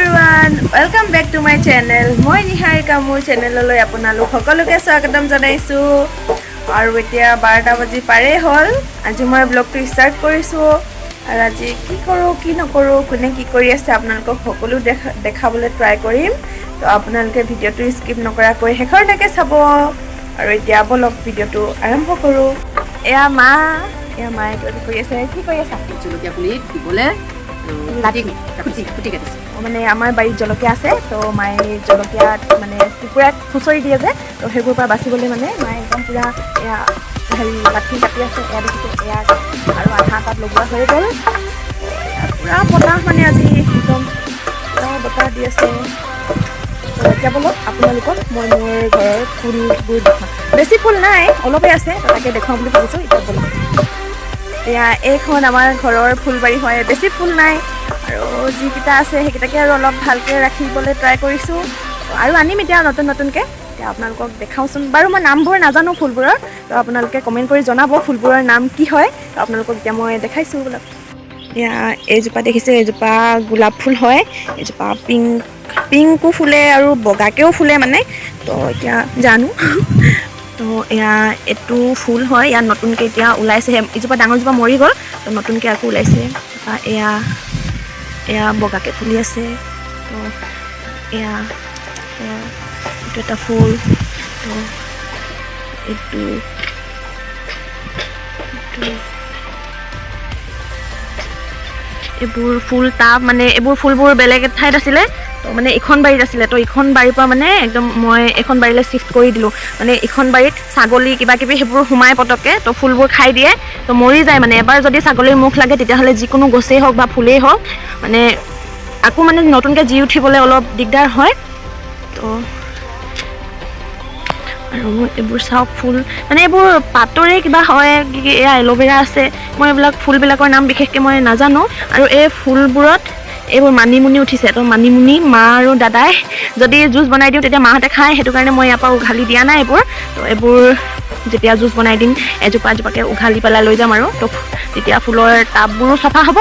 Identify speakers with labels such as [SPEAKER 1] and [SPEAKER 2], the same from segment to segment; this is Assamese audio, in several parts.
[SPEAKER 1] Everyone, welcome back to my channel. মই নিহাৰিকা, মোৰ চেনেললৈ আপোনালোক সকলোকে স্বাগতম জনাইছোঁ। আৰু এতিয়া 12টা বাজি পাৰেই হ'ল। আজি মই ব্লগটো ষ্টাৰ্ট কৰিছোঁ আৰু আজি কি কৰোঁ, কি নকৰোঁ, কোনে কি কৰি আছে, আপোনালোকক সকলো দেখাবলৈ ট্ৰাই কৰিম। তো আপোনালোকে ভিডিঅ'টো স্কিপ নকৰাকৈ শেষৰলৈকে চাব। আৰু এতিয়া ব'লক, ভিডিঅ'টো আৰম্ভ কৰোঁ। এয়া মা, এয়া মায়ে কিবা কিবি কৰি আছে। কি কৰি আছা?
[SPEAKER 2] জলকীয়া পুলি দিবলৈ
[SPEAKER 1] লাঠি।
[SPEAKER 2] খুটি খুটি কাটিছে।
[SPEAKER 1] মানে আমাৰ বাৰীত জলকীয়া আছে, তো মায়ে জলকীয়াত মানে কুকুৰাক খুচৰি দিয়ে যে, তো সেইবোৰৰ পৰা বাচিবলৈ মানে মায়ে একদম পূৰা এয়া হেৰি লাঠি কাটি আছে। এয়া দেখিছে, এয়া আৰু আধা তাত লগোৱা হৈ গ'ল। এয়া পূৰা বতাহ, মানে আজি একদম পূৰা বতাহ দি আছে। তো এতিয়া ব'লক, আপোনালোকক মই মোৰ ঘৰৰ ফুলবোৰ দেখুৱাম। বেছি ফুল নাই, অলপেই আছে, তো তাকে দেখুৱাম বুলি ভাবিছোঁ। এতিয়া ব'লক। এয়া এইখন আমাৰ ঘৰৰ ফুলবাৰী হয়। বেছি ফুল নাই আৰু যিকেইটা আছে সেইকেইটাকে আৰু অলপ ভালকৈ ৰাখিবলৈ ট্ৰাই কৰিছোঁ। আৰু আনিম এতিয়া নতুন নতুনকৈ। এতিয়া আপোনালোকক দেখাওঁচোন বাৰু। মই নামবোৰ নাজানো ফুলবোৰৰ, তো আপোনালোকে কমেণ্ট কৰি জনাব ফুলবোৰৰ নাম কি হয়। তো আপোনালোকক এতিয়া মই দেখাইছোঁ, ব'লক। এয়া এইজোপা দেখিছে, এইজোপা গোলাপ ফুল হয়। এইজোপা পিংক, পিংকো ফুলে আৰু বগাকৈও ফুলে মানে, তো এতিয়া জানো। তো এয়া এইটো ফুল হয়। ইয়াত নতুনকৈ এতিয়া ওলাইছেহে। ইজোপা ডাঙৰজোপা মৰি গ'ল, তো নতুনকৈ আকৌ ওলাইছে। তাৰপৰা এয়া এয়া বগাকৈ ফুলি আছে। তো এয়া এয়া এইটো এটা ফুল। তো এইটো এইটো এইবোৰ ফুল টাব, মানে এইবোৰ ফুলবোৰ বেলেগ ঠাইত আছিলে, তো মানে ইখন বাৰীত আছিলে। তো ইখন বাৰীৰ পৰা মানে একদম মই এখন বাৰীলৈ চিফ্ট কৰি দিলোঁ। মানে ইখন বাৰীত ছাগলী কিবা কিবি সেইবোৰ সোমাই পটককৈ, তো ফুলবোৰ খাই দিয়ে, তো মৰি যায়। মানে এবাৰ যদি ছাগলীৰ মুখ লাগে, তেতিয়াহ'লে যিকোনো গছেই হওক বা ফুলেই হওক, মানে আকৌ মানে নতুনকৈ জি উঠিবলৈ অলপ দিগদাৰ হয়। তো আৰু এইবোৰ চাওক ফুল, মানে এইবোৰ পাতৰে কিবা হয় কি কি। এয়া এল'ভেৰা আছে। মই এইবিলাক ফুলবিলাকৰ নাম বিশেষকৈ মই নাজানো। আৰু এই ফুলবোৰত এইবোৰ মানিমুনি উঠিছে। তো মানিমুনি মা আৰু দাদাই যদি জুচ বনাই দিওঁ, তেতিয়া মাহঁতে খায়। সেইটো কাৰণে মই ইয়াৰ পৰা উঘালি দিয়া নাই এইবোৰ। তো এইবোৰ যেতিয়া জুচ বনাই দিম, এজোপা এজোপাকৈ উঘালি পেলাই লৈ যাম আৰু তো তেতিয়া ফুলৰ টাববোৰো চফা হ'ব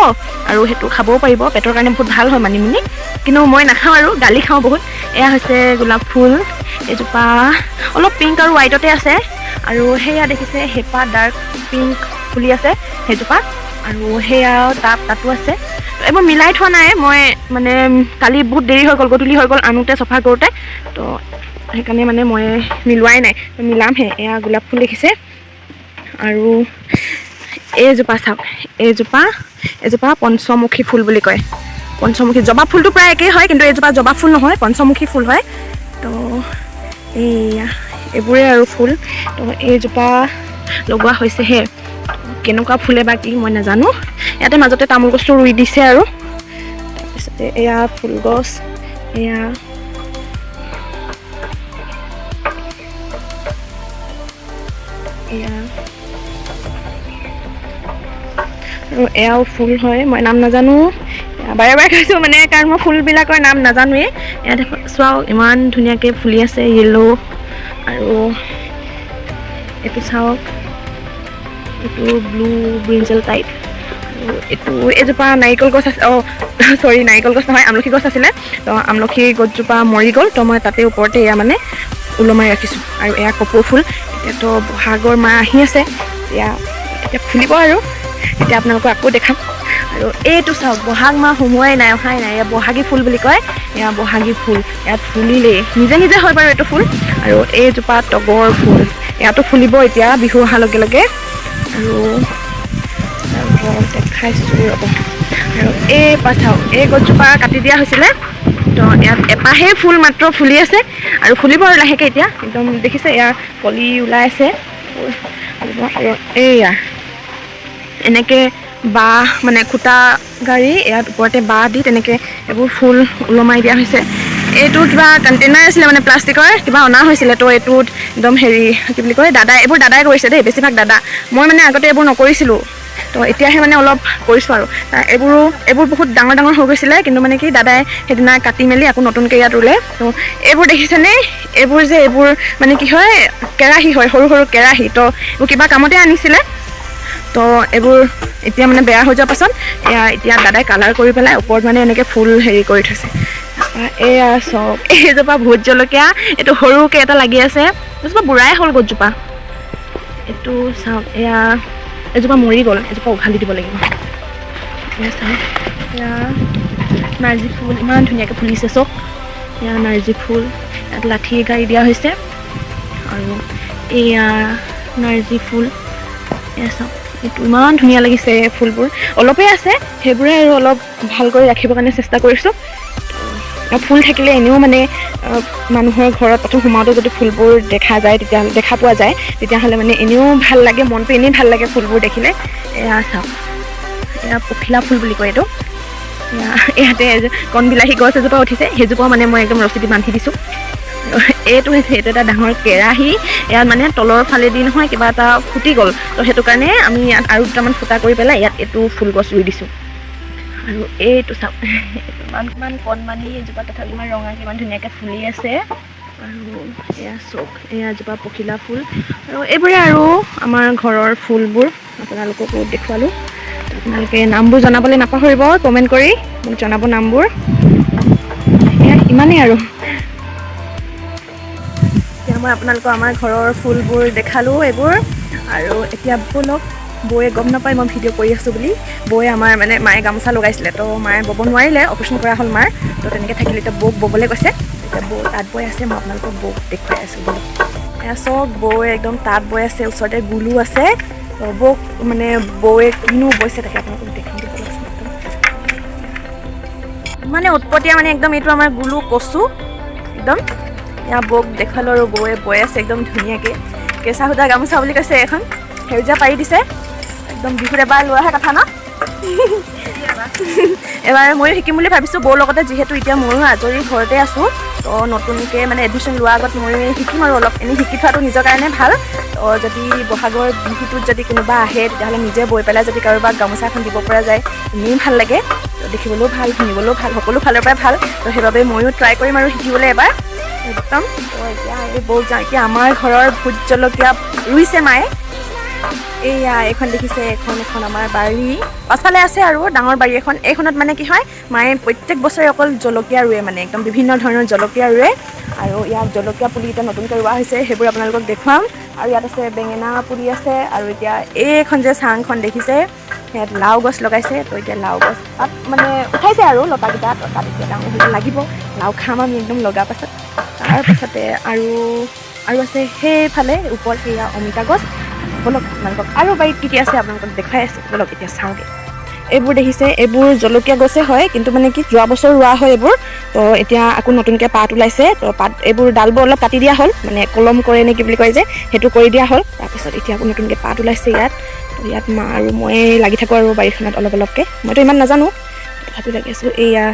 [SPEAKER 1] আৰু সেইটো খাবও পাৰিব। পেটৰ কাৰণে বহুত ভাল হয় মানিমুনি। কিন্তু মই নাখাওঁ আৰু গালি খাওঁ বহুত। এয়া হৈছে গোলাপ ফুল। এজোপা অলপ পিংক আৰু হোৱাইটতে আছে। আৰু সেয়া দেখিছে, হেপা ডাৰ্ক পিংক ফুলি আছে সেইজোপা। আৰু সেয়া টাব তাতো আছে। তো এইবোৰ মিলাই থোৱা নাই মই, মানে কালি বহুত দেৰি হৈ গ'ল, গধূলি হৈ গ'ল আনোতে, চফা কৰোঁতে। তো সেইকাৰণে মানে মই মিলোৱাই নাই, তো মিলামহে। এয়া গোলাপ ফুল দেখিছে। আৰু এইজোপা চাওক, এইজোপা পঞ্চমুখী ফুল বুলি কয়। পঞ্চমুখী জবা ফুলটো প্ৰায় একেই হয়, কিন্তু এইজোপা জবা ফুল নহয়, পঞ্চমুখী ফুল হয়। তো এইয়া এইবোৰে আৰু ফুল। তো এইজোপা লগোৱা হৈছেহে, কেনেকুৱা ফুলে বা কি মই নাজানো। ইয়াতে মাজতে তামোল গছটো ৰুই দিছে। আৰু তাৰপিছতে এয়া ফুলগছ, এয়া এয়া আৰু এয়াও ফুল হয়, মই নাম নাজানো। বাৰে বাৰে কৈছোঁ মানে, কাৰণ মই ফুলবিলাকৰ নাম নাজানোৱেই। ইয়াত চাওক, ইমান ধুনীয়াকৈ ফুলি আছে য়েল্ল'। আৰু এইটো চাওক, এইটো ব্লু ব্ৰিঞ্জল টাইপ। আৰু এইটো এজোপা নাৰিকল গছ আছে। অঁ, চৰি, নাৰিকল গছ নহয়, আমলখি গছ আছিলে। তো আমলখি গছজোপা মৰি গ'ল, তো মই তাতে ওপৰতে এয়া মানে ওলমাই ৰাখিছোঁ। আৰু এয়া কপৌ ফুল। এতিয়াতো বহাগৰ মাহ আহি আছে, এতিয়া ফুলিব আৰু এতিয়া আপোনালোকক আকৌ দেখাম। আৰু এইটো চাওক, বহাগ মাহ সোমোৱাই নাই, অহাই নাই, এয়া বহাগী ফুল বুলি কয়। এয়া বহাগী ফুল, ইয়াত ফুলিলেই নিজে নিজে হয় বাৰু এইটো ফুল। আৰু এইজোপা তগৰ ফুল, ইয়াতো ফুলিব এতিয়া বিহু অহাৰ লগে লগে। আৰু দেখাইছোঁ, ৰ'ব। আৰু এই চাওক, এই গছজোপা কাটি দিয়া হৈছিলে। তো ইয়াত এপাহেই ফুল মাত্ৰ ফুলি আছে আৰু ফুলিব আৰু লাহেকৈ। এতিয়া একদম দেখিছে, ইয়াৰ কলি ওলাই আছে। আৰু এইয়া এনেকৈ বাঁহ, মানে খুটা গাড়ী ইয়াত ওপৰতে বাঁহ দি তেনেকৈ এইবোৰ ফুল ওলমাই দিয়া হৈছে। এইটো কিবা কণ্টেইনাৰ আছিলে, মানে প্লাষ্টিকৰ কিবা অনা হৈছিলে। তো এইটোত একদম হেৰি কি বুলি কয়, দাদাই এইবোৰ দাদাই কৰিছে দেই, বেছিভাগ দাদা। মই মানে আগতে এইবোৰ নকৰিছিলোঁ, তো এতিয়াহে মানে অলপ কৰিছোঁ। আৰু এইবোৰ বহুত ডাঙৰ ডাঙৰ হৈ গৈছিলে, কিন্তু মানে কি, দাদাই সেইদিনা কাটি মেলি আকৌ নতুনকৈ ইয়াত ৰুলে। তো এইবোৰ দেখিছেনে? এইবোৰ যে এইবোৰ মানে কি হয়, কেৰাহী হয়, সৰু সৰু কেৰাহী। তো এইবোৰ কিবা কামতে আনিছিলে। তো এইবোৰ এতিয়া মানে বেয়া হৈ যোৱাৰ পাছত এয়া এতিয়া দাদাই কালাৰ কৰি পেলাই ওপৰত মানে এনেকৈ ফুল হেৰি কৰি থৈছে। এয়া চব এইজোপা ভোট জলকীয়া, এইটো সৰুকৈ এটা লাগি আছে, এজোপা বুঢ়াই হ'ল গছজোপা। এইটো চাওক, এয়া এজোপা মৰি গ'ল, এজোপা উঘালি দিব লাগিব। এয়া চাওক, এয়া নাৰ্জী ফুল ইমান ধুনীয়াকৈ ফুলিছে চব। এয়া নাৰ্জী ফুল, ইয়াত লাঠি গাড়ী দিয়া হৈছে। আৰু এয়া নাৰ্জী ফুল, এয়া চাওক, এইটো ইমান ধুনীয়া লাগিছে। ফুলবোৰ অলপেই আছে, সেইবোৰে আৰু অলপ ভাল কৰি ৰাখিবৰ কাৰণে চেষ্টা কৰিছোঁ। আৰু ফুল থাকিলে এনেও মানে মানুহৰ ঘৰত প্ৰথম সোমাওঁতে যদি ফুলবোৰ দেখা যায়, তেতিয়াহ'লে দেখা পোৱা যায়, তেতিয়াহ'লে মানে এনেও ভাল লাগে, মনটো এনেই ভাল লাগে ফুলবোৰ দেখিলে। এয়া চাওক, এয়া পখিলা ফুল বুলি কয় এইটো। এয়া ইয়াতে কণবিলাহী গছ এজোপা উঠিছে, সেইজোপাও মানে মই একদম ৰছী দি বান্ধি দিছোঁ। এইটো হৈছে, এইটো এটা ডাঙৰ কেৰাহী। ইয়াত মানে তলৰ ফালেদি নহয় কিবা এটা ফুটি গ'ল, তো সেইটো কাৰণে আমি ইয়াত আৰু দুটামান ফুটা কৰি পেলাই ইয়াত এইটো ফুল গছ ৰুই দিছোঁ। আৰু এইটো চাওক, ইমান ইমান কণমানি এজোপা, তথাপি ইমান ৰঙাকৈ ইমান ধুনীয়াকৈ ফুলি আছে। আৰু এয়া চাওক, এয়া এজোপা পখিলা ফুল। আৰু এইবোৰে আৰু আমাৰ ঘৰৰ ফুলবোৰ আপোনালোককো দেখুৱালোঁ। আপোনালোকে নামবোৰ জনাবলৈ নাপাহৰিব, কমেণ্ট কৰি মোক জনাব নামবোৰ। এয়া ইমানেই আৰু। এতিয়া মই আপোনালোকক আমাৰ ঘৰৰ ফুলবোৰ দেখালোঁ এইবোৰ। আৰু এতিয়া ব'লক, বৌয়ে গম নাপায় মই ভিডিঅ' কৰি আছোঁ বুলি। বৌয়ে আমাৰ মানে মায়ে গামোচা লগাইছিলে, তো মায়ে ব'ব নোৱাৰিলে, অপাৰেশ্যন কৰা হ'ল মাৰ, তো তেনেকৈ থাকিলে। এতিয়া বৌক ব'বলৈ কৈছে, এতিয়া বৌ তাঁত বৈ আছে, মই আপোনালোকক বৌক দেখুৱাই আছোঁ। ব'লক। এয়া চাওক, বৌয়ে একদম তাঁত বৈ আছে, ওচৰতে গুলো আছে। তো বৌক মানে বৌয়ে কিনো বৈছে তাকে আপোনালোকক দেখাওঁ ব'লকচোন। একদম মানে উৎপতীয়া, মানে একদম এইটো আমাৰ গুলো কচু একদম। এয়া বৌক দেখুৱালোঁ আৰু বৌয়ে বৈ আছে একদম ধুনীয়াকৈ। কেঁচা সূতা গামোচা বুলি কৈছে, এখন সেউজীয়া পাৰি দিছে একদম। বিহুত এবাৰ লোৱাহে কথা ন, এবাৰ ময়ো শিকিম বুলি ভাবিছোঁ বৌৰ লগতে। যিহেতু এতিয়া ময়ো আজৰি ঘৰতে আছোঁ, তো নতুনকৈ মানে এডমিশ্যন লোৱাৰ আগত ময়ো শিকিম আৰু অলপ এনেই শিকি থোৱাটো নিজৰ কাৰণে ভাল। তো যদি বহাগৰ বিহুটোত যদি কোনোবা আহে, তেতিয়াহ'লে নিজে বৈ পেলাই যদি কাৰোবাক গামোচা এখন দিব পৰা যায়, এনেই ভাল লাগে। তো দেখিবলৈও ভাল, শুনিবলৈও ভাল, সকলো ফালৰ পৰাই ভাল। তো সেইবাবে ময়ো ট্ৰাই কৰিম আৰু শিকিবলৈ এবাৰ একদম। তো এতিয়া এই বৌ যাওঁ। এতিয়া আমাৰ ঘৰৰ ভোট জলকীয়া ৰুইছে মায়ে। এইয়া এইখন দেখিছে, এখন এখন আমাৰ বাৰী পাছফালে আছে আৰু ডাঙৰ বাৰী এখন। এইখনত মানে কি হয়, মায়ে প্ৰত্যেক বছৰে অকল জলকীয়া ৰুৱে, মানে একদম বিভিন্ন ধৰণৰ জলকীয়া ৰুৱে। আৰু ইয়াত জলকীয়া পুলি এতিয়া নতুনকৈ ৰোৱা হৈছে, সেইবোৰ আপোনালোকক দেখুৱাম। আৰু ইয়াত আছে বেঙেনা পুলি আছে। আৰু এতিয়া এইখন যে চাংখন দেখিছে, ইয়াত লাও গছ লগাইছে। তো এতিয়া লাও গছ তাত মানে উঠাইছে আৰু লতাকেইটা, তো তাত এতিয়া ডাঙৰ হ'লে লাগিব, লাও খাম আমি একদম লগা পাছত। তাৰপাছতে আৰু আৰু আছে সেইফালে ওপৰত সেয়া অমিতা গছ। ব'লক, আপোনালোকক আৰু বাৰীত কি কি আছে আপোনালোকক দেখুৱাই আছোঁ, ব'লক এতিয়া চাওঁগৈ। এইবোৰ দেখিছে, এইবোৰ জলকীয়া গছে হয়, কিন্তু মানে কি যোৱা বছৰ ৰোৱা হয় এইবোৰ। তো এতিয়া আকৌ নতুনকৈ পাত ওলাইছে। তো পাত এইবোৰ ডালবোৰ অলপ কাটি দিয়া হ'ল, মানে কলম কৰে নে কি বুলি কয় যে, সেইটো কৰি দিয়া হ'ল। তাৰপিছত এতিয়া আকৌ নতুনকৈ পাত ওলাইছে ইয়াত। তো ইয়াত মা আৰু মই লাগি থাকোঁ আৰু বাৰীখনত অলপ অলপকৈ। মইতো ইমান নাজানো, তথাপিও লাগি আছোঁ। এইয়া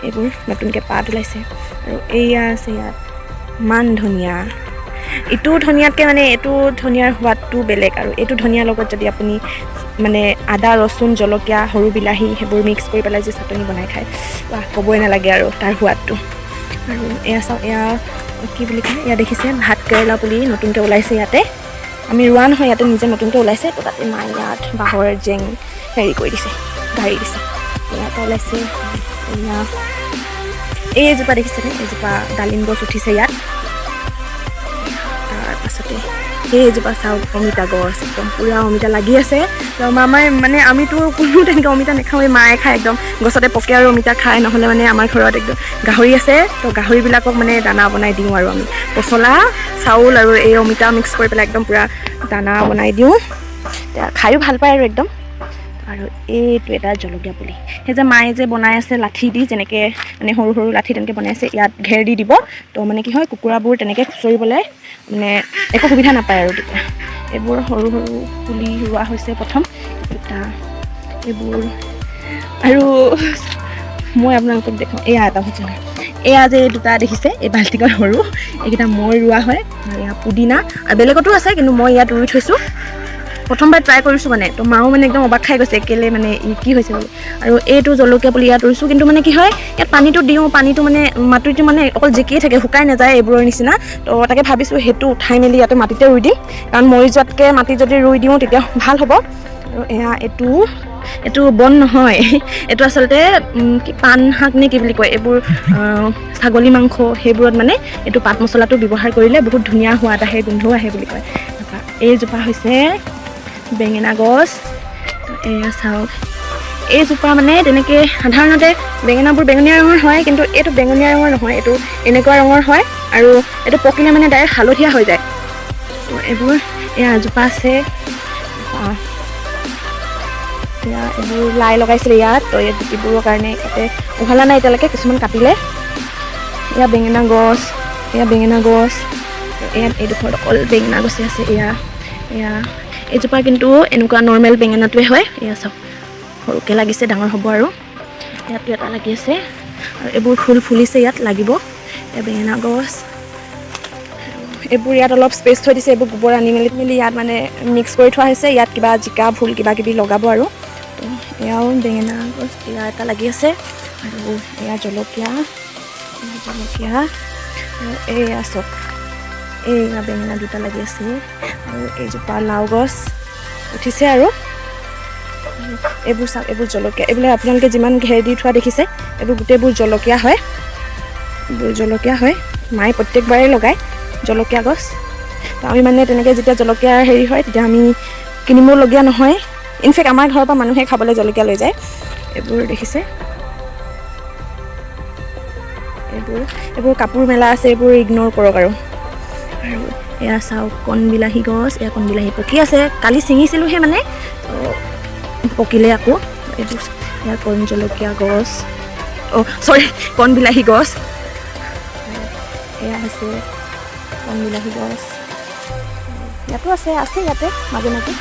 [SPEAKER 1] এইবোৰ নতুনকৈ পাত ওলাইছে। আৰু এইয়া আছে ইয়াত মান ধনিয়া। ইটো ধনিয়াতকৈ মানে এইটো ধনিয়াৰ সোৱাদটো বেলেগ। আৰু এইটো ধনিয়াৰ লগত যদি আপুনি মানে আদা, ৰচুন, জলকীয়া, সৰু বিলাহী সেইবোৰ মিক্স কৰি পেলাই যে চাটনি বনাই খায়, বাহ, ক'বই নালাগে আৰু তাৰ সোৱাদটো। আৰু এয়া চাওক, এয়া কি বুলি কয়, এয়া দেখিছে ভাত কেৰেলা পুলি নতুনকৈ ওলাইছে ইয়াতে। আমি ৰোৱা নহয়, ইয়াতে নিজে নতুনকৈ ওলাইছে। তো তাতে মায়ে ইয়াত বাঁহৰ জেং হেৰি কৰি দিছে, গাড়ী দিছে। এয়া এটা ওলাইছে। এয়া এইজোপা দেখিছেনে, এইজোপা ডালিম গছ উঠিছে ইয়াত। তাৰপাছতে সেইজোপা চাওক, অমিতা গছ, একদম পূৰা অমিতা লাগি আছে। তো মামাই মানে আমিতো কোনো তেনেকৈ অমিতা নাখাওঁৱেই, মায়ে খায় একদম গছতে পকে আৰু অমিতা খায়। নহ'লে মানে আমাৰ ঘৰত একদম গাহৰি আছে, তো গাহৰিবিলাকক মানে দানা বনাই দিওঁ আৰু আমি পচলা, চাউল আৰু এই অমিতা মিক্স কৰি পেলাই একদম পূৰা দানা বনাই দিওঁ। এতিয়া খায়ো ভাল পায় আৰু একদম। আৰু এইটো এটা জলকীয়া পুলি, সেই যে মায়ে যে বনাই আছে লাঠি দি, যেনেকৈ মানে সৰু সৰু লাঠি তেনেকৈ বনাই আছে, ইয়াত ঘেৰ দি দিব। তো মানে কি হয়, কুকুৰাবোৰ তেনেকৈ খুচৰিবলৈ মানে একো সুবিধা নাপায় আৰু তেতিয়া। এইবোৰ সৰু সৰু পুলি ৰোৱা হৈছে প্ৰথম দুটা এইবোৰ। আৰু মই আপোনালোকক দেখাওঁ, এয়া এটা হৈছে, এয়া যে এই দুটা দেখিছে এই বাল্টিঙত সৰু, এইকেইটা মই ৰোৱা হয়। আৰু এয়া পুদিনা, আৰু বেলেগতো আছে, কিন্তু মই ইয়াত ৰুই থৈছোঁ, প্ৰথমবাৰ ট্ৰাই কৰিছোঁ মানে। তো মাও মানে একদম অবাক খাই গৈছে, কেলৈ মানে ই কি হৈছে বুলি। আৰু এইটো জলকীয়া পুলি ইয়াত ৰুইছোঁ, কিন্তু মানে কি হয়, ইয়াত পানীটো দিওঁ, পানীটো মানে মাটিটো মানে অকল জিকিয়ে থাকে, শুকাই নাযায় এইবোৰৰ নিচিনা। তো তাকে ভাবিছোঁ সেইটো উঠাই মেলি ইয়াতে মাটিতে ৰুই দিম, কাৰণ মৰি যোৱাতকৈ মাটিত যদি ৰুই দিওঁ তেতিয়া ভাল হ'ব। আৰু এয়া এইটো এইটো বন নহয়, এইটো আচলতে কি পাণ শাক নে কি বুলি কয়, এইবোৰ ছাগলী মাংস সেইবোৰত মানে এইটো পাত মছলাটো ব্যৱহাৰ কৰিলে বহুত ধুনীয়া সোৱাদ আহে, গোন্ধও আহে বুলি কয়। তাৰপৰা এইজোপা হৈছে বেঙেনা গছ। এয়া চাওক, এইজোপা মানে তেনেকৈ সাধাৰণতে বেঙেনাবোৰ বেঙুনীয়া ৰঙৰ হয়, কিন্তু এইটো বেঙুনীয়া ৰঙৰ নহয়, এইটো এনেকুৱা ৰঙৰ হয় আৰু এইটো পকিলে মানে ডাইৰেক্ট হালধীয়া হৈ যায়। তো এইবোৰ এয়া এজোপা আছে। এয়া এইবোৰ লাই লগাইছিলে ইয়াত, তো ইয়াত গুটিবোৰৰ কাৰণে ইয়াতে উঘালা নাই এতিয়ালৈকে, কিছুমান কাটিলে। এয়া বেঙেনা গছ, এয়া বেঙেনা গছ। ইয়াত এইডোখৰত অকল বেঙেনা গছে আছে। এয়া এয়া এইজোপা কিন্তু এনেকুৱা নৰ্মেল বেঙেনাটোৱে হয়। এয়া চাওক, সৰুকৈ লাগিছে, ডাঙৰ হ'ব আৰু। ইয়াতো এটা লাগি আছে আৰু এইবোৰ ফুল ফুলিছে, ইয়াত লাগিব। এয়া বেঙেনা গছ। এইবোৰ ইয়াত অলপ স্পেচ থৈ দিছে, এইবোৰ গোবৰ আনি মেলি মেলি ইয়াত মানে মিক্স কৰি থোৱা হৈছে। ইয়াত কিবা জিকা ভোল কিবা কিবি লগাব আৰু। তো এয়াও বেঙেনা গছ, এয়া এটা লাগি আছে। আৰু এয়া জলকীয়া, এয়া জলকীয়া। আৰু এয়া চাওক, এয়া বেঙেনা দুটা লাগি আছে। আৰু এইজোপা লাও গছ উঠিছে। আৰু এইবোৰ চাওক, এইবোৰ জলকীয়া। এইবিলাক আপোনালোকে যিমান ঘেৰ দি থোৱা দেখিছে, এইবোৰ গোটেইবোৰ জলকীয়া হয়, এইবোৰ জলকীয়া হয়। মায়ে প্ৰত্যেকবাৰেই লগায় জলকীয়া গছ। তো আমি মানে তেনেকৈ যেতিয়া জলকীয়া হেৰি হয় তেতিয়া আমি কিনিবলগীয়া নহয়। ইনফেক্ট আমাৰ ঘৰৰ পৰা মানুহে খাবলৈ জলকীয়া লৈ যায়। এইবোৰ দেখিছে, এইবোৰ এইবোৰ কাপোৰ মেলা আছে, এইবোৰ ইগন'ৰ কৰক আৰু। আৰু এয়া চাওক কণ বিলাহী গছ, এয়া কণ বিলাহী পকি আছে, কালি ছিঙিছিলোঁহে মানে, তো পকিলে আকৌ। এইবোৰ এয়া কণ জলকীয়া গছ, অ' চৰি, কণ বিলাহী গছ। এয়া হৈছে কণ বিলাহী গছ। ইয়াতো আছে, আছে ইয়াতে মাজে মাজে।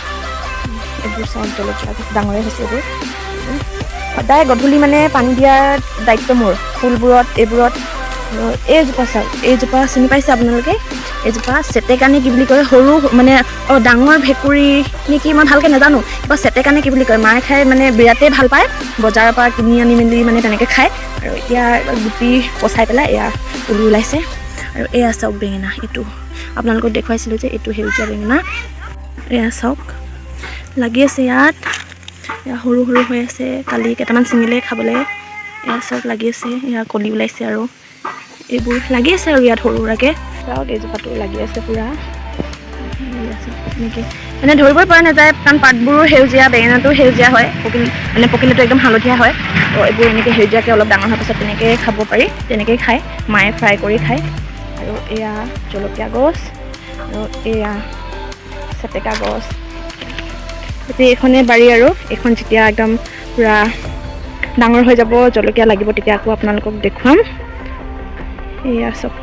[SPEAKER 1] এইবোৰ চাওক জলকীয়া গছ ডাঙৰে হৈছে। এইবোৰ সদায় গধূলি মানে পানী দিয়াৰ দায়িত্ব মোৰ ফুলবোৰত, এইবোৰত। আৰু এইজোপা চাওক, এইজোপা চিনি পাইছে আপোনালোকে? এইজোপা চেটেকা নে কি বুলি কয়, সৰু মানে ডাঙৰ ভেকুৰী নে কি, মই ভালকৈ নাজানো, কিবা চেটেকা নে কি বুলি কয়। মায়ে খাই মানে বিৰাটেই ভাল পায়, বজাৰৰ পৰা কিনি আনি মেলি মানে তেনেকৈ খায়। আৰু এতিয়া গুটি পচাই পেলাই এয়া পুলি ওলাইছে। আৰু এয়া চাওক বেঙেনা, এইটো আপোনালোকক দেখুৱাইছিলোঁ যে এইটো সেউজীয়া বেঙেনা। এয়া চাওক লাগি আছে ইয়াত, এয়া সৰু সৰু হৈ আছে, কালি কেইটামান ছিঙিলে খাবলৈ। এয়া চাওক লাগি আছে, এয়া কলি ওলাইছে আৰু এইবোৰ লাগি আছে। আৰু ইয়াত সৰু সুৰাকৈ চাওক এইজোপাটো লাগি আছে পূৰা। এনেকৈ মানে ধৰিবই পৰা নাযায়, কাৰণ পাতবোৰো সেউজীয়া, বেঙেনাটো সেউজীয়া হয়, পকিল মানে পকিলেতো একদম হালধীয়া হয়। তো এইবোৰ এনেকৈ সেউজীয়াকৈ অলপ ডাঙৰ হোৱাৰ পাছত তেনেকৈয়ে খাব পাৰি, তেনেকৈয়ে খায়, মায়ে ফ্ৰাই কৰি খায়। আৰু এয়া জলকীয়া গছ আৰু এয়া চেটেকা গছ। গোটেই এইখনেই বাৰী। আৰু এইখন যেতিয়া একদম পূৰা ডাঙৰ হৈ যাব, জলকীয়া লাগিব, তেতিয়া আকৌ আপোনালোকক দেখুৱাম। এয়া চাওক,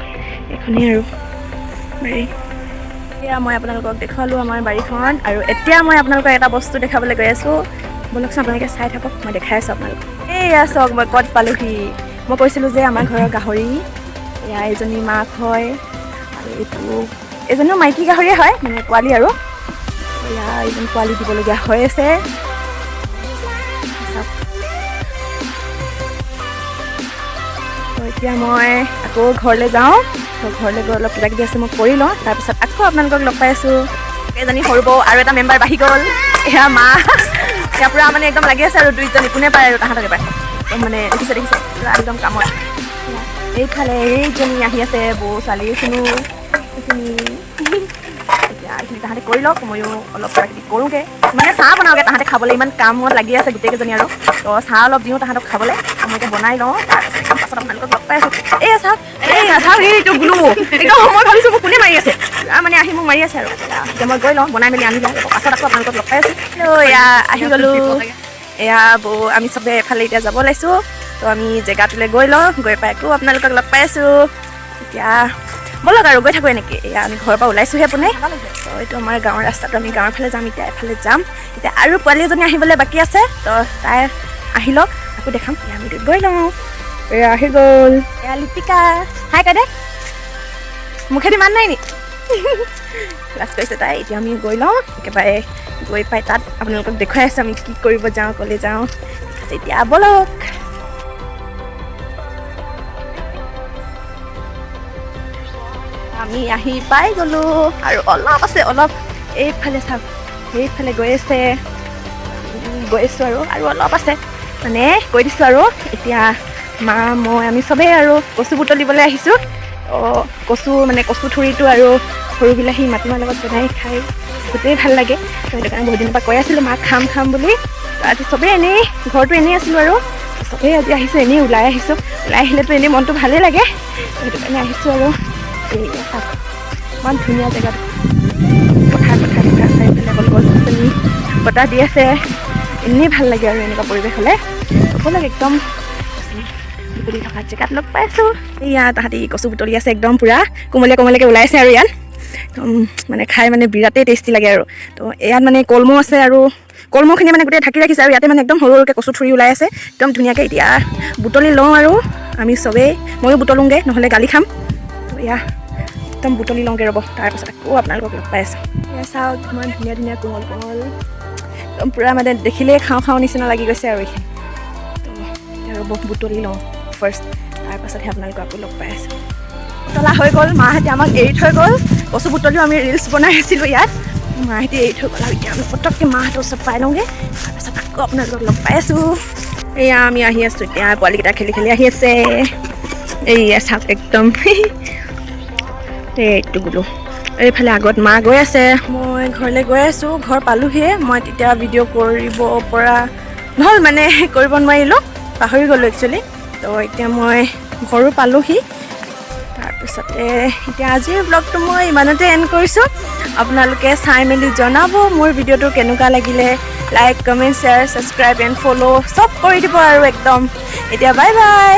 [SPEAKER 1] এইখনেই আৰু বাৰী। এয়া মই আপোনালোকক দেখুৱালোঁ আমাৰ বাৰীখন। আৰু এতিয়া মই আপোনালোকক এটা বস্তু দেখাবলৈ গৈ আছোঁ। ব'লকচোন, আপোনালোকে চাই থাকক, মই দেখাই আছোঁ আপোনালোকক। এয়া চাওক, মই ক'ত পালোহি। মই কৈছিলোঁ যে আমাৰ ঘৰৰ গাহৰি, এয়া এজনী মাক হয় আৰু এইটো এজনীও মাইকী গাহৰিয়ে হয়, মানে পোৱালি। আৰু এয়া এজনী পোৱালি দিবলগীয়া হৈ আছে। চাওক। তো এতিয়া মই আকৌ ঘৰলৈ যাওঁ। তো ঘৰলৈ গৈ অলপ কিবা কিবি আছে, মই কৰি লওঁ, তাৰপিছত আকৌ আপোনালোকক লগ পাই আছোঁ। এজনী সৰু বৌ আৰু এটা মেম্বাৰ বাঢ়ি গ'ল। এয়া মা, এয়া পূৰা মানে একদম লাগি আছে আৰু দুইজনী, কোনে পায় আৰু তাহাঁতকে পায়। একদম মানে দেখিছে দেখিছে পূৰা একদম কামত। এইফালে এইজনী আহি আছে, বৌ ছোৱালী চুনু এইখিনি। এতিয়া এইখিনি তাহাঁতে কৰি লওক, ময়ো অলপ কিবা কিবি কৰোঁগৈ, মানে চাহ বনাওঁগৈ তাহাঁতে খাবলৈ। ইমান কামত লাগি আছে গোটেইকেইজনী আৰু, তো চাহ অলপ দিওঁ তাহাঁতক খাবলৈ। মই এতিয়া বনাই লওঁ, তাৰপাছত একদম পাছত আপোনালোকক লগ পাই আছোঁ। এই চাওক, এই চাওক, এইটো গুলু একদম, মই ভাবিছোঁ মোক কোনে মাৰি আছে, মানে আহি মোক মাৰি আছে। আৰু এতিয়া মই গৈ লওঁ, বনাই মেলি আনি লওঁ, পাছত আকৌ আপোনালোকক লগ পাই আছোঁ। এয়া আহি গ'লোঁ, এয়া বৌ, আমি চবে এফালে এতিয়া যাব ওলাইছোঁ। তো আমি জেগাটোলৈ গৈ লওঁ, গৈ পাই আকৌ আপোনালোকক লগ পাই আছোঁ। এতিয়া ব'লক আৰু গৈ থাকোঁ এনেকৈ। এয়া আমি ঘৰৰ পৰা ওলাইছোঁহে পোনে। তো এইটো আমাৰ গাঁৱৰ ৰাস্তাটো, আমি গাঁৱৰ ফালে যাম এতিয়া, এফালে যাম এতিয়া। আৰু পোৱালি এজনী আহিবলৈ বাকী আছে, তো তাই আহি লওক, আকৌ দেখাম। এতিয়া আমি গৈ লওঁ। এয়া আহি গ'ল, এয়া লিপিকা। হাই কাদে, মুখেদি মান নাই নি? ক্লাছ কৰিছে তাই। এতিয়া আমি গৈ লওঁ, একেবাৰে গৈ পাই তাত আপোনালোকক দেখুৱাই আছোঁ আমি কি কৰিব যাওঁ, ক'লৈ যাওঁ। ঠিক আছে, এতিয়া ব'লক। আমি আহি পাই গ'লোঁ আৰু অলপ আছে, অলপ এইফালে চাওক, সেইফালে গৈ আছে। গৈ আছোঁ আৰু আৰু অলপ আছে, মানে কৈ দিছোঁ আৰু। এতিয়া মা, মই, আমি চবেই আৰু কচু বুটলিবলৈ আহিছোঁ। তো কচু মানে কচু থুৰিটো আৰু সৰু বিলাহী মাটিমাহ লগত বনাই খাই বহুতেই ভাল লাগে। তো সেইটো কাৰণে বহুত দিনৰ পৰা কৈ আছিলোঁ মাক খাম খাম বুলি। তো আজি চবেই এনেই ঘৰটো এনেই আছিলোঁ আৰু চবেই আজি আহিছোঁ, এনেই ওলাই আহিছোঁ। ওলাই আহিলেতো এনেই মনটো ভালেই লাগে, তো সেইটো কাৰণে আহিছোঁ আৰু। এই চাওক, ইমান ধুনীয়া জেগাটো, পথাৰ পথাৰ পথাৰ, চাৰিওফালে অকল গছ গছনি, বতাহ দি আছে, এনেই ভাল লাগে আৰু এনেকুৱা পৰিৱেশ হ'লে। ব'লক, একদম বুটলি থকা জেগাত লগ পাই আছোঁ। এয়া তাহাঁতি কচু বুটলি আছে, একদম পূৰা কোমলীয়া কোমলীয়াকৈ ওলাইছে আৰু ইয়াত একদম মানে খাই মানে বিৰাটেই টেষ্টি লাগে আৰু। তো ইয়াত মানে কলমৌ আছে আৰু কলমৌখিনি মানে গোটেই ঢাকি ৰাখিছে আৰু ইয়াতে মানে একদম সৰু সৰুকৈ কচু থুৰি ওলাই আছে একদম ধুনীয়াকৈ। এতিয়া বুটলি লওঁ আৰু আমি চবেই, ময়ো বুটলোঁগৈ, নহ'লে গালি খাম। তো এয়া একদম বুটলি লওঁগৈ ৰ'ব, তাৰপাছত আকৌ আপোনালোকক লগ পাই আছোঁ। এয়া চাওক, ইমান ধুনীয়া ধুনীয়া কোমল কোমল, একদম পূৰা মানে দেখিলেই খাওঁ খাওঁ নিচিনা লাগি গৈছে আৰু এইখিনি। তো এতিয়া ৰ'ব, বুটলি লওঁ ফাৰ্ষ্ট, তাৰপাছতহে আপোনালোকক আকৌ লগ পাই আছোঁ। বুটলা হৈ গ'ল, মাহঁতে আমাক এৰি থৈ গ'ল। কচু বুটলিও আমি ৰিলচ বনাই আছিলোঁ ইয়াত, মাহঁতে এৰি থৈ গ'ল আৰু এতিয়া আমি পটককৈ মাহঁতৰ ওচৰত পাই লওঁগৈ, তাৰপাছত আকৌ আপোনালোকক লগ পাই আছোঁ। এয়া আমি আহি আছোঁ এতিয়া, পোৱালিকেইটা খেলি খেলি আহি আছে। এইয়া চাওক একদম, এইটো বোলো এইফালে আগত মা গৈ আছে, মই ঘৰলৈ গৈ আছোঁ। ঘৰ পালোহিয়ে মই, তেতিয়া ভিডিঅ' কৰিব পৰা নহ'ল, মানে কৰিব নোৱাৰিলোঁ, পাহৰি গ'লোঁ একচুৱেলি। তো এতিয়া মই ঘৰো পালোহি। তাৰপিছতে এতিয়া আজিৰ ব্লগটো মই ইমানতে এণ্ড কৰিছোঁ। আপোনালোকে চাই মেলি জনাব মোৰ ভিডিঅ'টো কেনেকুৱা লাগিলে। Like, comment, share, subscribe and follow চব কৰি দিব আৰু একদম। এতিয়া বাই বাই।